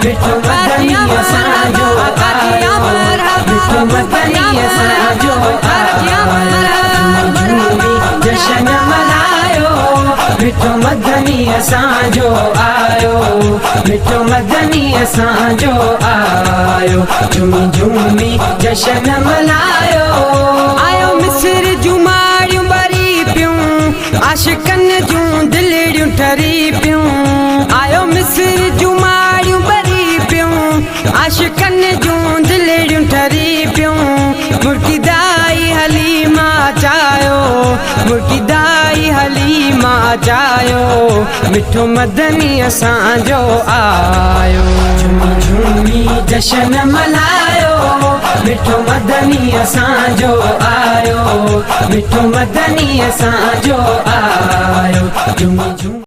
مٺو مدني اسان جو آيو، مٺو مدني اسان جو آيو. جهومي جشن ملهايو، مٺو مدني اسان جو آيو، مٺو مدني اسان جو آيو. جهومي جهومي جشن ملهايو. آيو مصر جون ماڙيون ٻري پيون، عاشقن جون دلڙيون ٺري پيون. آيو مصر جون ماڙيون ٻري پيون، عاشقن جون دلڙيون ٺري پيون. مرڪي دائي حليما چايو، مرڪي دائي حليما چايو، مٺو مدني اسان جو آيو. جهومي جهومي جشن ملهايو، مٺو مدني اسان جو آيو، مٺو مدني اسان جو آيو. جهومي جهومي.